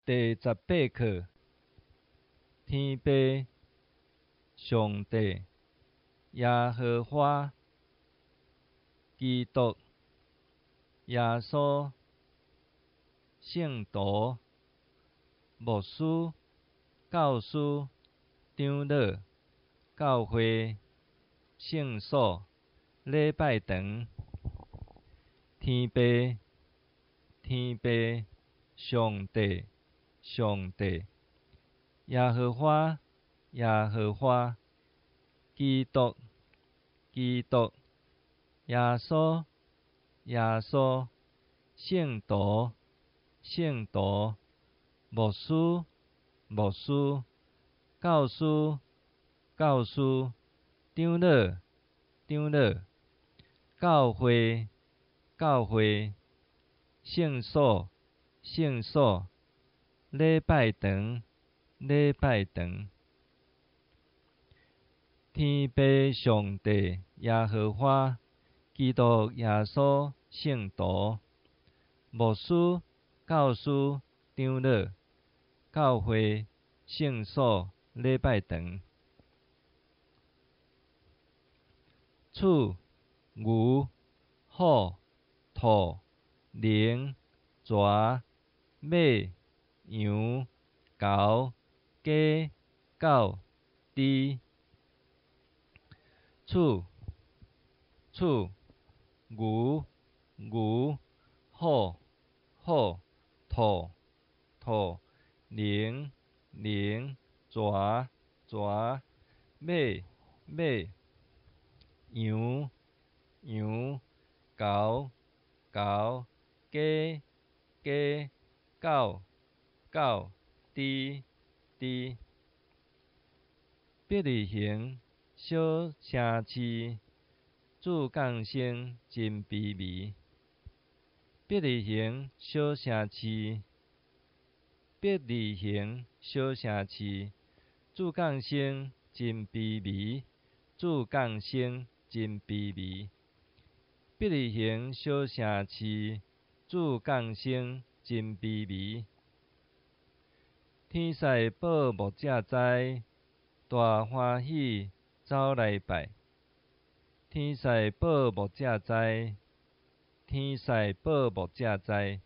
第十八課，天父、上帝、耶和華、基督、耶穌、聖徒、牧師、教師、長老、教會、聖所、禮拜堂、天父、天父、上帝、上帝、耶和華、耶和華、基督、基督、耶穌、耶穌、聖徒、聖徒、牧師、牧師、教師、教師、長老、長老、教會、教會、聖所、聖所、禮拜堂、禮拜堂。天父上帝耶和華、基督耶穌、聖徒、牧師、教師、長老、教會、聖所、禮拜堂。鼠、牛、虎、兔、龍、蛇、馬、羊、猴、雞、狗、豬。鼠、鼠、牛、牛、虎、虎、兔、兔、龍、龍、蛇、蛇、馬、馬、羊、羊、猴、猴、雞、雞、狗、狗、豬、豬。伯利恆小城市，主降生真卑微。伯利恆小城市，伯利恆小城市，主降生真卑微，主降生真卑微。伯利恆小城市，主降生真卑微。天使報牧者知，大歡喜走來拜。天使報牧者知，天使報牧者知，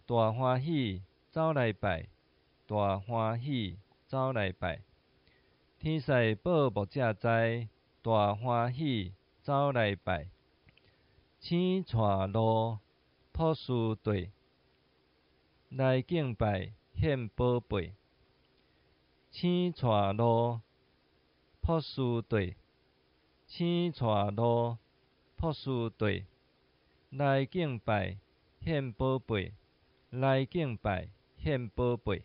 大歡喜走來拜，大歡喜走來拜。天使報牧者知，大歡喜走來拜。請帶路，樸素綴，來敬拜獻寶貝。請帶路，樸素綴，請帶路，樸素綴，來敬拜獻寶貝，來敬拜獻寶貝。